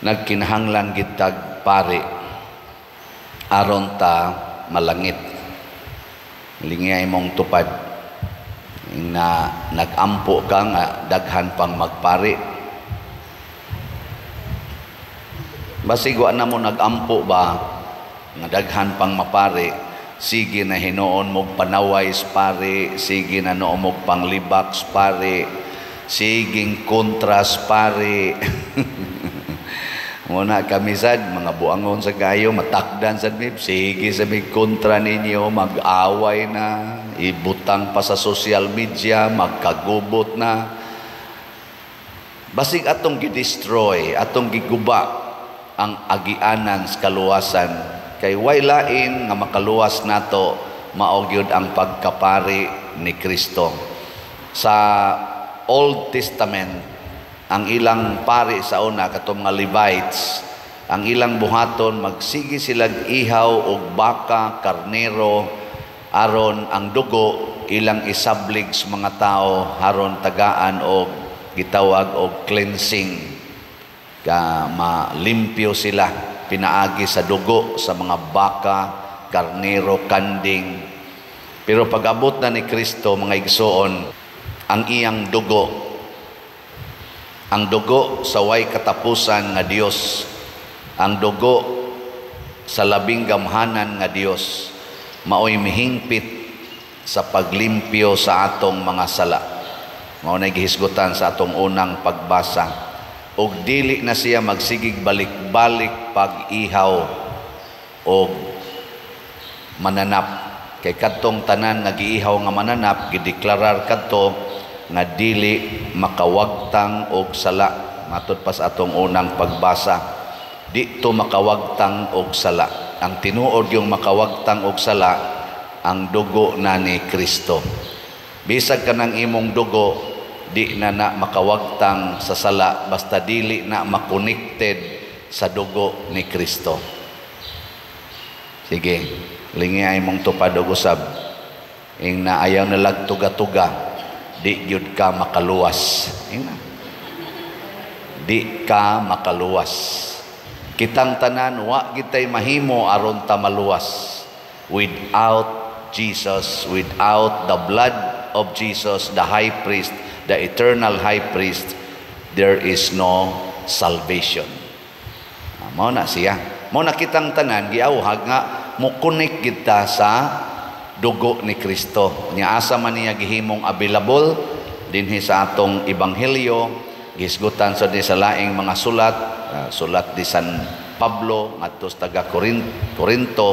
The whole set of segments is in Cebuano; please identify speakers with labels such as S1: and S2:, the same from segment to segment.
S1: Nagkinahanglan gyud tag pari aron ta malangit. Lingi imong tupad na nagampo ka nga daghan pang magpari. Basig wa na mo nagampo ba nga daghan pang mapari, sige na hinuon mo panaway pari, sige na noon mo panglibak pari, siging kontras pari. Muna kami sad mga buangon sa kayo, matakdan sad mi, sige sa mi kontra ninyo, mag-away na, ibutang pa sa social media, magkagubot na. Basig atong gi-destroy, atong giguba ang agianan sa kaluwasan. Kay way lain nga makaluwas nato, mao gyud ang pagkapari ni Kristo. Sa Old Testament, ang ilang pari sa una, katong mga Levites, ang ilang buhaton, magsige silag ihaw og baka, karnero, aron ang dugo ilang isablig sa mga tao aron tagaan og gitawag og cleansing, ka malimpyo sila pinaagi sa dugo sa mga baka, karnero, kanding. Pero pag-abot na ni Kristo, mga igsoon, ang iyang dugo, ang dugo sa way katapusan nga Dios, ang dugo sa labing gamhanan nga Dios, maoy mihingpit sa paglimpyo sa atong mga sala. Mao nay gihisgutan sa atong unang pagbasa. Og dili na siya magsigig balik-balik pag-ihaw og mananap. Kay kadtong tanan nga giihaw nga mananap, gideklarar kadto nga dili makawagtang og sala. Matud pa sa atong unang pagbasa, di to makawagtang og sala. Ang tinuod yung makawagtang og sala, ang dugo na ni Kristo. Bisag kanang imong dugo, di na na makawagtang sa sala, basta dili na makonected sa dugo ni Kristo. Sige, lingi ay mong tupad og usab. Ing na ayaw nalag tuga-tuga, di gyud ka makaluwas. Ing na, di ka makaluwas. Kitang tanan, wa gitay mahimo aron ta maluwas. Without Jesus, without the blood of Jesus, the high priest, the eternal high priest, there is no salvation. Mao na siya. Mao na kitang tanan giawhag nga mokonek kita sa dugo ni Kristo. Nya asa man niya gihimong available dinhi sa atong ebanghelyo, gisgutan sa di sa laing mga sulat, sulat di San Pablo ngadto sa taga Corinto,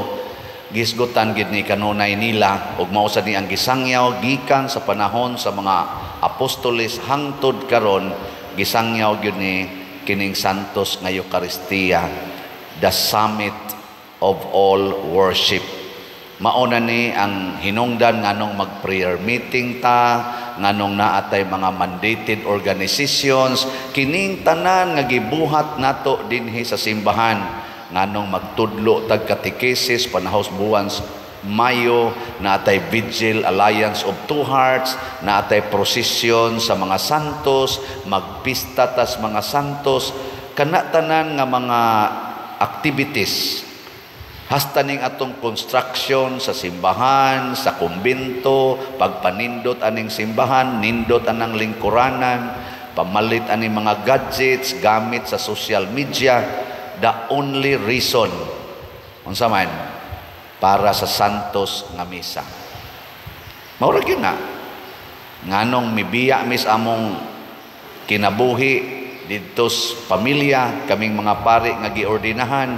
S1: gisgutan gid ni kanunay nila ug mao sad ni ang gisangyaw gikan sa panahon sa mga apostoles hangtod karon, gisangyaw gyud ni kining Santos nga Eukaristiya, the summit of all worship. Mauna ni ang hinungdan nganong mag-prayer meeting ta, nganong naatay mga mandated organizations, kining tanan nga gibuhat nato dinhi sa simbahan, nganong magtudlo tag katekesis panahos buwan Mayo, naatay Vigil Alliance of Two Hearts, naatay prosesyon sa mga santos, magpista tas mga santos, kana tanan nga mga activities. Hasta ning atong construction sa simbahan, sa kumbento, pagpanindot aning simbahan, nindot anang lingkuranan, pamalit aning mga gadgets, gamit sa social media, the only reason, unsa man, para sa santos nga misa. Mao ra gyud na. Nganong mibiya mis among kinabuhi didto sa pamilya, kaming mga pari nga giordinahan,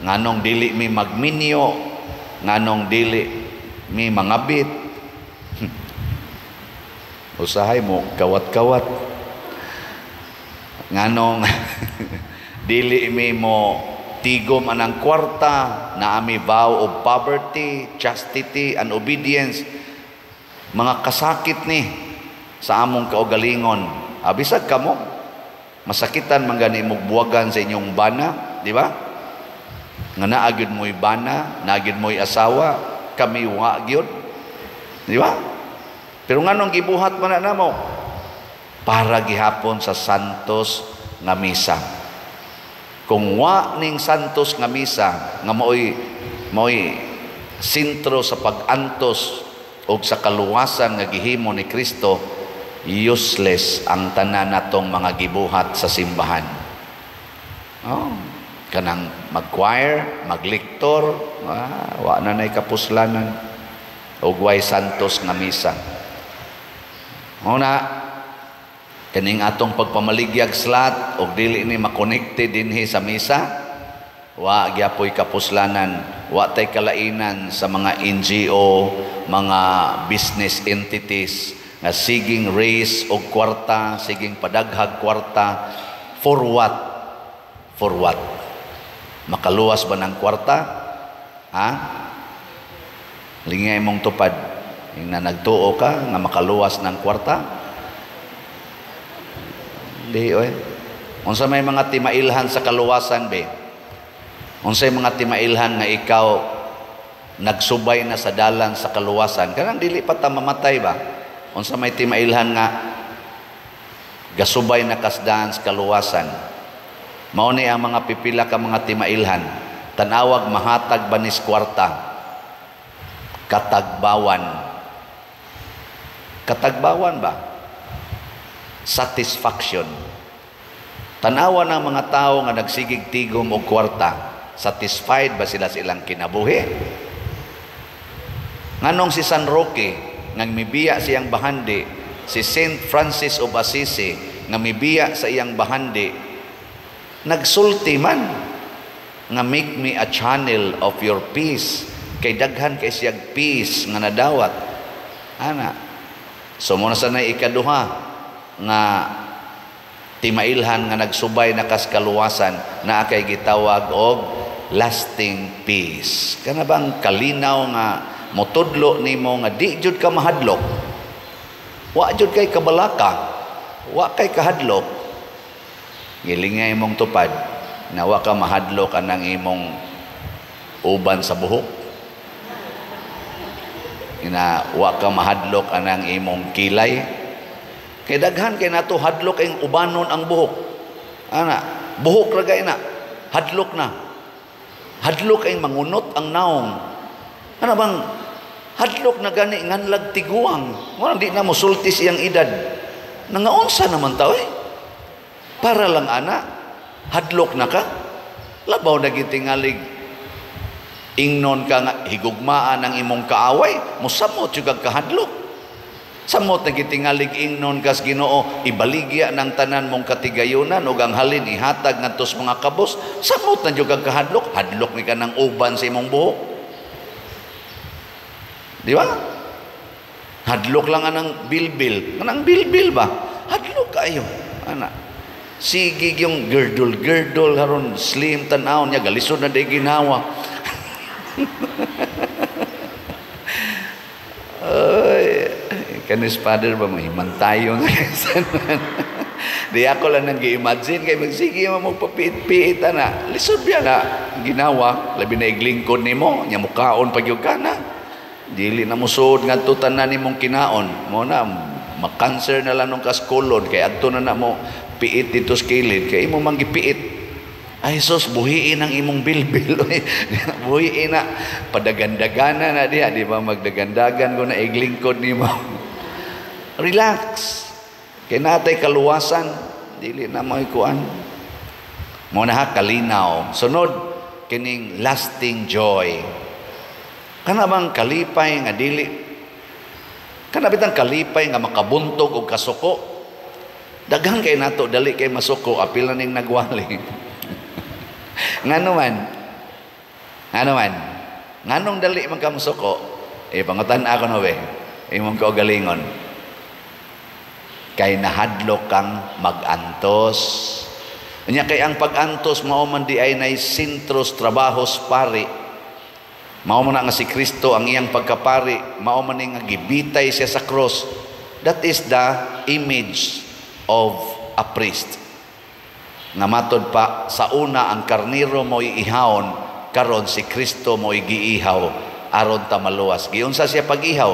S1: nganong dili mi magminyo, nganong dili mi mangabit. Usahay mo kawat-kawat. Nganong dili mi mo tigom anang kwarta, na ami vow of poverty, chastity, and obedience. Mga kasakit ni sa among kaugalingon. Abisag kamo, masakitan man gani mong buwagan sa inyong bana, di ba? Nga naa gyud mo'y bana, naa gyud mo'y asawa, kami wa gyud. Di ba? Pero nganong gibuhat man na namo? Para gihapon sa santos nga misa. Kung wa ning santos nga misa nga maoy sentro sa pag-antos o sa kaluwasan nga gihimo ni Kristo, useless ang tanan natong mga gibuhat sa simbahan. Oh, kanang mag-choir, magliktor, wa na nay kapuslanan og way santos nga misa. Una, kaning atong pagpamaligyag slot og dili ni makonekte dinhi sa misa, wa gyapoy kapuslanan, wa tay kalainan sa mga NGO, mga business entities nga siging raise og kwarta, siging padaghag kwarta. For what? For what? Makaluwas ba ng kwarta? Ha? Lingay mong tupad. Yung na nagtuo ka nga makaluwas ng kwarta? Di, oy. Unsa may mga timailhan sa kaluwasan, be? Unsay mga timailhan nga ikaw nagsubay na sa dalan sa kaluwasan? Kanang dili pa ta mamatay ba? Unsa may timailhan nga gasubay na kasdahan sa kaluwasan? Mao ni ang mga pipila ka mga timailhan. Tanawag mahatag banis kwarta. Katagbawan. Katagbawan ba? Satisfaction. Tanawa ng mga tao nga nagsigig tigom og kwarta, satisfied ba sila sa ilang kinabuhi? Nganong si San Roque nga mibiya siyang bahandi, si Saint Francis of Assisi nga mibiya sa iyang bahandi, nagsulti man nga "Make me a channel of your peace," kay daghan kay siyag peace nga nadawat ana. So muna sa nay ikaduha nga timailhan nga nagsubay na kas kaluwasan na kay gitawag og lasting peace. Kana bang kalinaw nga motudlo nimo nga di jud ka mahadlok, wa jud kay kabalaka, wa kay kahadlok. Gilingay mong tupad na wa ka mahadlok anang imong uban sa buhok, ina wa ka mahadlok anang imong kilay, kay daghan kay nato hadlok ang ubanon ang buhok ana, buhok ra gay na hadlok na, hadlok ay mangunot ang naong ana bang hadlok na gani nganlag tiguang. Wala, di na mosulti siyang edad. Nangaunsa naman tao eh, para lang ana hadlok na ka. Labaw na gitingalig ingnon ka nga higugmaan ang imong kaaway, mosamot jud kag kahadlok. Samot na gitingalig ingnon kas Ginoo, ibaligya ng tanan mong katigayunan ug ang halin ihatag ngadto sa mga kabos, samot na jud kag kahadlok. Hadlok ni ka ng uban sa imong buhok, di ba? Hadlok lang anang bilbil, anang bilbil ba, hadlok kayo ana. Sige yung girdle girdle haron slim tan-aw niya, galisod na day ginawa. Ay, kanis father ba mahimantayon. Di ako lang nang gi-imagine kay magsige mo magpapiit-piit ana. Lisod biya na ginawa, labi na iglingkod nimo, nya mukaon pag gyud ka na. Dili na musuod ngadto tanan nimong kinaon. Mo na makanser na lang nung kaskulon kay adto na na mo piit dito sa kilid kay imo man gipiit. Ay sus, buhiin ang imong bilbil. Buhiin na. Padagandagana na diha. Di ba magdagandagan ko na iglingkod nimo. Relax. Kay natay kaluwasan. Dili na mo ikuan. Mo na ha, kalinaw. Sunod, kining lasting joy. Kana bang kalipay nga dili? Kana bitang kalipay nga makabuntog og kasuko? Daghan kay nato, dali kay masuko, apil na ning nagwali. Ngano man? Ngano man? Nganong dali man ka mosuko? Eh, pangutan ako no be. Imong kaugalingon. Kay nahadlok kang magantos. Unya kay ang pag-antos mao man di ay nay sentros trabahos pari. Mao man na nga si Kristo ang iyang pagkapari, mao man ni nga gibitay siya sa cross. That is the image of a priest. Nga matod pa sa una ang karniro mo iihawon, karon si Kristo mo giihaw aron ta maluwas. Giunsa siya pag-ihaw?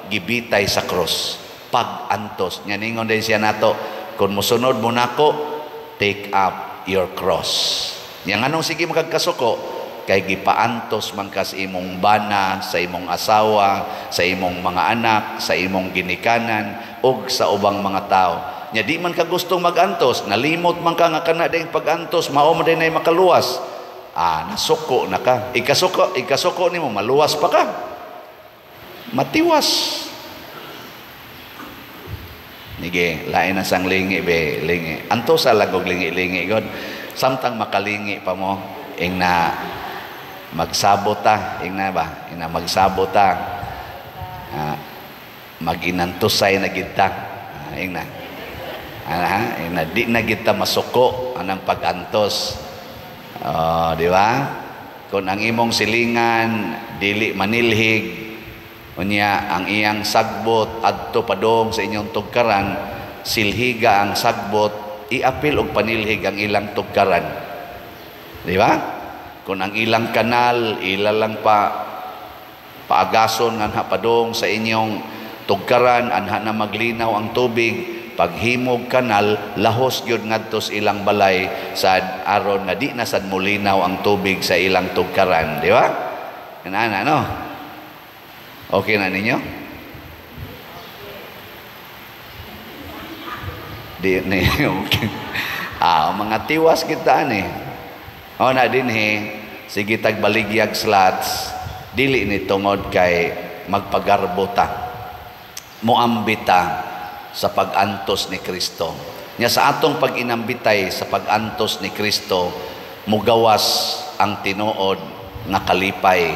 S1: Gibitay sa cross. Pag-antos. Nya ningon din siya nato, kung mosunod mo nako, take up your cross. Nya nganong sige makagkasuko? Kay gipaantos man ka sa imong bana, sa imong asawa, sa imong mga anak, sa imong ginikanan ug sa ubang mga tao. Nya di man ka gustong magantos, nalimot man ka nga kana ding pag-antos mao man din ay makaluwas. Ah, nasuko na ka. Ikasuko, ikasuko nimo, maluwas pa ka. Matiwas. Nige, lain na sang lingi be, lingi. Antosa lang og lingi-lingi god. Samtang makalingi pa mo, ing na magsabot ta, ing na ba? Ing na magsabot ta. Ah, maginantusay na gid ta. Ah, ing na. Ah, ing na di na gid ta masuko anang pag-antos. Oh, di ba? Kung ang imong silingan dili manilhig, unya ang iyang sagbot adto padong sa inyong tugkaran, silhiga ang sagbot, iapil og panilhig ang ilang tugkaran. Di ba? Kung ang ilang kanal ila lang pa paagason nganha padong sa inyong tugkaran, anha na maglinaw ang tubig, paghimog kanal lahos gyud ngadto sa ilang balay sad aron nga di na sad molinaw ang tubig sa ilang tugkaran, di ba? Ana no? Okay na ninyo? Di ni okay. Ah, mga tiwas kita ani. O na dinhi sige tag baligyag slots, dili ni tungod kay magpagarbo ta. Moambita sa pag-antos ni Kristo. Nya sa atong pag-inambitay sa pag-antos ni Kristo, mugawas ang tinuod nga kalipay.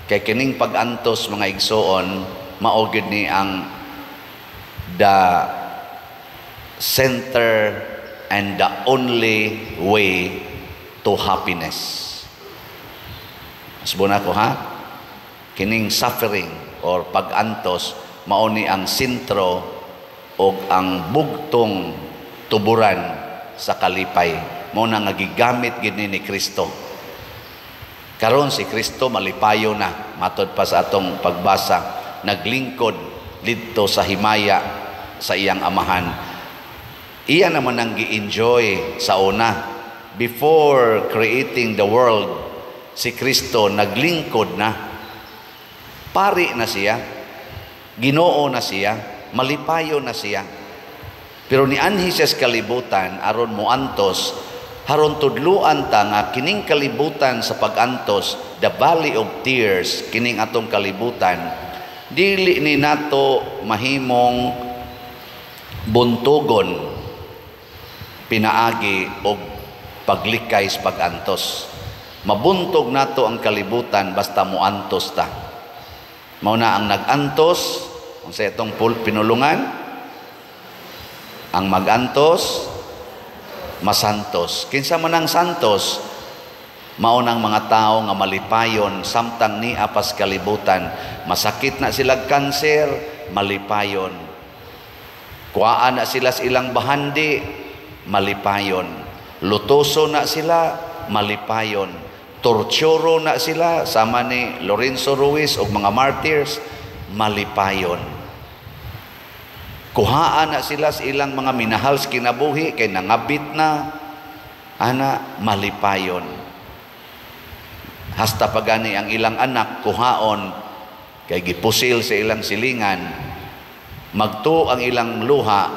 S1: Kay kining pag-antos, mga igsoon, mao gyud ni ang the center and the only way to happiness. Asbon ako ha? Kining suffering or pag-antos mao ni ang sentro og ang bugtong tuburan sa kalipay. Mao na nga gigamit gid ni Kristo. Karon si Kristo malipayo na, matod pa sa atong pagbasa, naglingkod didto sa himaya sa iyang amahan. Iya naman ang gi-enjoy sa una. Before creating the world, si Kristo naglingkod na. Pari na siya, Ginoo na siya, malipayo na siya. Pero nianhi siya sa kalibutan aron moantos, haron tudluan ta nga kining kalibutan sa pag-antos, the valley of tears, kining atong kalibutan, dili ni nato mahimong buntugon pinaagi og paglikay sa pag-antos. Mabuntog nato ang kalibutan basta moantos ta. Mao na ang nag-antos unsa itong pinulungan, ang mag-antos masantos. Kinsa man ang santos, mao nang mga tao nga malipayon samtang niya pas kalibutan. Masakit na sila kanser, malipayon. Kuhaan na sila sa ilang bahandi, malipayon. Lutoso na sila, malipayon. Torturo na sila, sama ni Lorenzo Ruiz o mga martyrs, malipayon. Kuhaan na sila sa ilang mga minahal sa kinabuhi, kay nangabit na, ana, malipayon. Hasta pagani ang ilang anak, kuhaon, kay gipusil sa ilang silingan, magtuo ang ilang luha,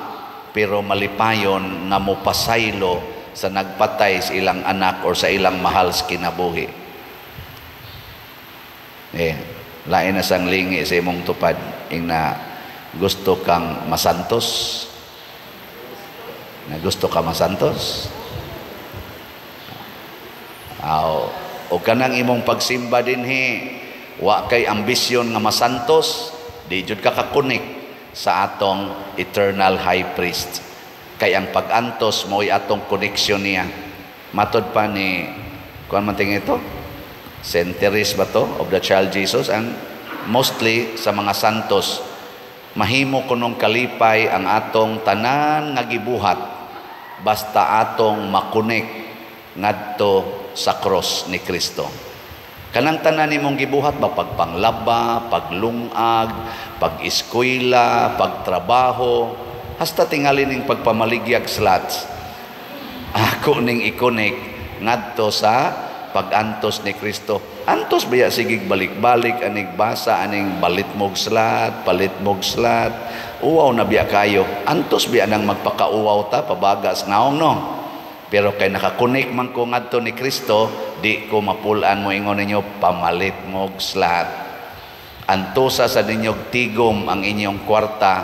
S1: pero malipayon nga mopasaylo sa nagpatay sa ilang anak or sa ilang mahal sa kinabuhi. Eh, lain na sang lingi sa imong tupad, ing na gusto kang masantos. Na gusto ka masantos? Aw, o kanang imong pagsimba dinhi, wa kay ambisyon nga masantos, di jud ka kakunik sa atong eternal high priest. Kay ang pag-antos mo'y atong koneksyon niya. Matod pa ni kuan man tingin ito? Centuries ba to of the child Jesus, and mostly sa mga santos, mahimo kunong kalipay ang atong tanan nga gibuhat basta atong makonek ngadto sa cross ni Kristo. Kanang tanan nimong gibuhat ba, pagpanglaba, paglungag, pag-eskwela, pagtrabaho, hasta tingali ning pagpamaligyag slots, ako ning ikonek ngadto sa pag-antos ni Kristo. Antos baya sigig balik-balik aning basa aning balit mog slot, palit mog slot. Uwaw na biya kayo. Antos biya nang magpakauwaw ta pabagas naong, no. Pero kay naka-connect man ko ngadto ni Kristo, di ko mapulan mo ingon ninyo pamalit mog slot. Antosa sa ninyog tigom ang inyong kwarta,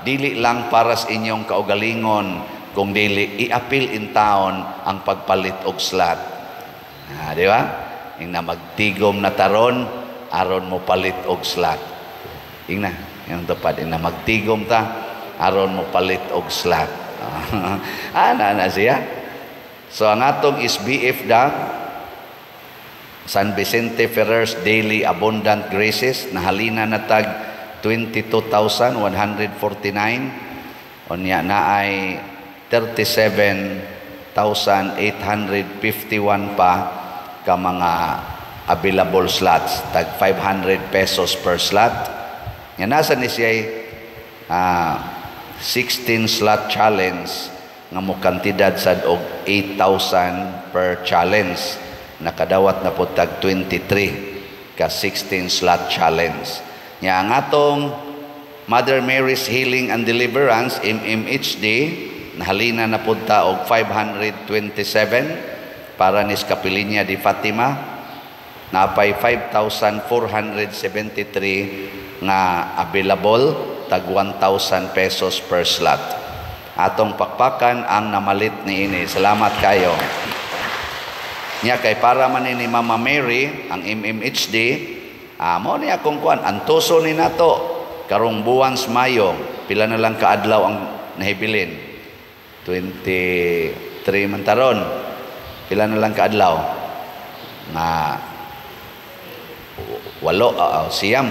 S1: dili lang para sa inyong kaugalingon, kung dili iapil in town ang pagpalit og slot. Ah, di ba? Ingna magtigom na taron aron mo palit og slot. Ingna, yung tupad, ingna magtigom ta aron mo palit og slot. Ana na siya. So ang atong SBF da San Vicente Ferrer's Daily Abundant Graces, nahalina na tag 22,149, unya na ay 37,851 pa ka mga available slots, tag 500 pesos per slot. Nga nasa ni siya 16 slot challenge nga mo kantidad sad og 8,000 per challenge. Nakadawat na po tag 23 ka 16 slot challenge. Nya ang atong Mother Mary's Healing and Deliverance, MMHD, nahalina na po ta og 527 para ni Kapilinya di Fatima. Napay 5,473 nga available, tag 1,000 pesos per slot. Atong pakpakan ang namalit ni ini. Salamat kayo. Nya kay para man ni Mama Mary ang MMHD, mo ni akong kuan, antoso ni nato karong buwan sa Mayo, pila na lang kaadlaw ang nahibilin? 23 man taron. Pila na lang kaadlaw? Nga walo, siyam.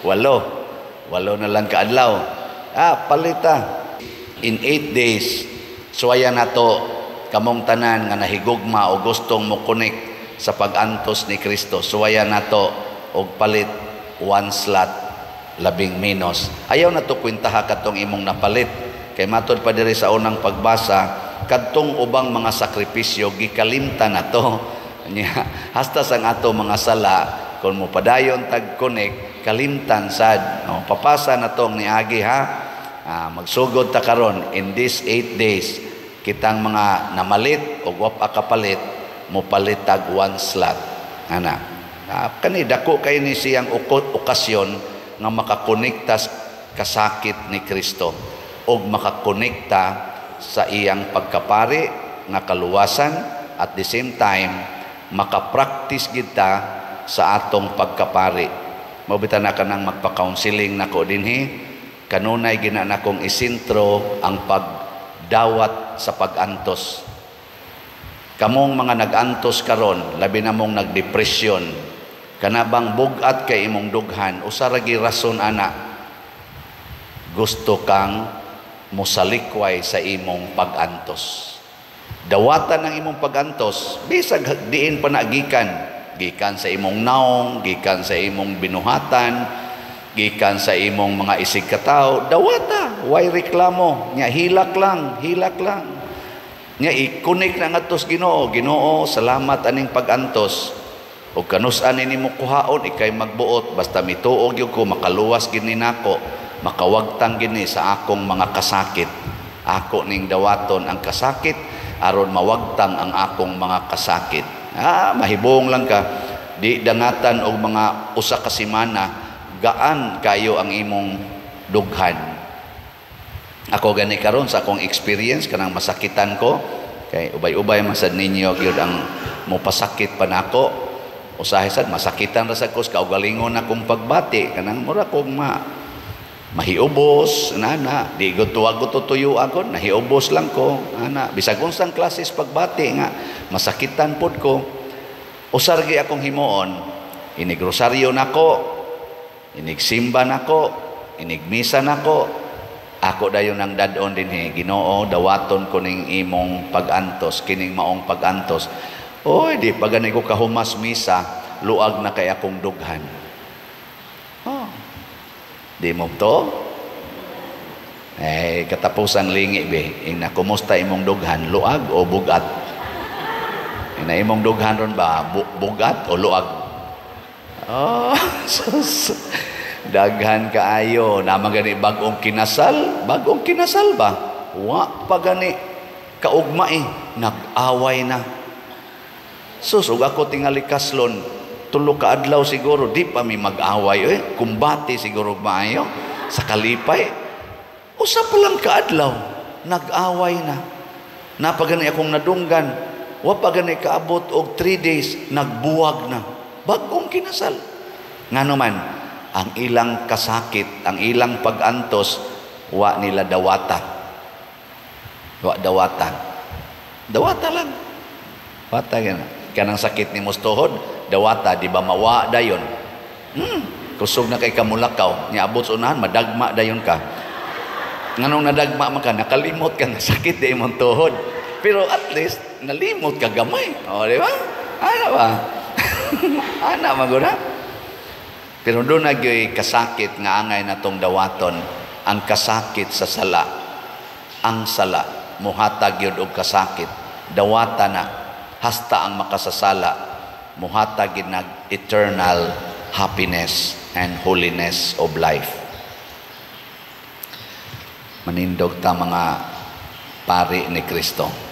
S1: Walo. Walo na lang kaadlaw. Palita. In 8 days, suwaya nato kamong tanan nga nahigugma o gustong mo connect sa pag-antos ni Kristo. Suwaya nato og palit one slot, labing menos. Ayaw na to kwentaha katong imong napalit. Kay matod pa diri sa unang pagbasa, kadtong ubang mga sakripisyo gikalimtan na to. Nya hasta sang ato mga sala kung mo padayon tag connect, kalimtan sad. No, papasa na tong niagi ha. Magsugod ta karon in this 8 days, kitang mga namalit o wa pa kapalit mo palit tag one slot ana. Kani dako kay ni siyang okasyon nga makakonekta kasakit ni Kristo og makakonekta sa iyang pagkapari nga kaluwasan, at the same time makapractice kita sa atong pagkapari. Mao bitaw na kanang magpa-counseling nako dinhi, kanunay gina nakong isentro ang pagdawat sa pag-antos. Kamong mga nag-antos karon, labi na mong nagdepresyon, kanabang bug-at kay imong dughan, usa ra gi rason ana, gusto kang mosalikway sa imong pag-antos. Dawatan ang imong pag-antos, bisag diin pa na gikan, gikan sa imong naong, gikan sa imong binuhatan, gikan sa imong mga isig katawo, dawata, way reklamo, nya hilak lang, hilak lang. Nya i-connect na ngadto sa Ginoo. Ginoo, salamat aning pag-antos. Og kanus-an nimo kuhaon, ikay magbuot, basta mituo gyud ko makaluwas gid ni nako, makawagtang gini sa akong mga kasakit. Ako ning dawaton ang kasakit aron mawagtang ang akong mga kasakit. Mahibong lang ka, di dangatan og mga usa ka semana, gaan kayo ang imong dughan. Ako gani karon sa akong experience kanang masakitan ko, kay ubay-ubay man sad ninyo gyud ang mopasakit pa nako. Usahay sad masakitan ra sad ko sa kaugalingon akong pagbati, kanang mura kog mahiubos nana, di gud tuwag ko tutuyo ako, nahiubos lang ko ana, bisag unsang klases pagbati nga masakitan pod ko. Usar gi akong himuon, inigrosaryo nako, inigsimba nako, inigmisa nako, ako dayon ang dadon dinhi, Ginoo, dawaton ko ning imong pag-antos, kining maong pag-antos. Oy, di pa gani ko kahumas misa, luag na kay akong dughan. Oh. Di mo to? Eh, katapusan lingi be, ing na kumusta imong dughan, luag o bugat? Ina imong dughan ron ba, bugat o luag? Oh, sus. Daghan kaayo naman gani bag-ong kinasal, bag-ong kinasal ba? Wa pa gani kaugma eh, nag-away na. Sus, ug ako tingali kaslon, 3 ka adlaw siguro di pa mi mag-away eh, kumbate siguro maayo sa kalipay. Usa pa lang kaadlaw, nag-away na. Naa pa gani akong nadunggan, wa pa gani kaabot og 3 days, nagbuwag na. Bag-ong kinasal. Ngano man, ang ilang kasakit, ang ilang pag-antos, wa nila dawata. Wa dawata. Dawata lang. Dawata gana. Kanang sakit ni tuhod, dawata, di ba mawa dayon? Kusog na kay kamulakaw, niabot sa unahan, madagma dayon ka. Nganong nadagma man ka, nakalimot ka nga sakit di imong tuhod. Pero at least, nalimot ka gamay. O, di ba? Ano ba? Ana, maguna? Pero doon na kasakit nga angay na tong dawaton, ang kasakit sa sala. Ang sala, muhatag yun og kasakit. Dawata na, hasta ang makasasala, muhatag yun nag eternal happiness and holiness of life. Manindog ta, mga pari ni Kristo.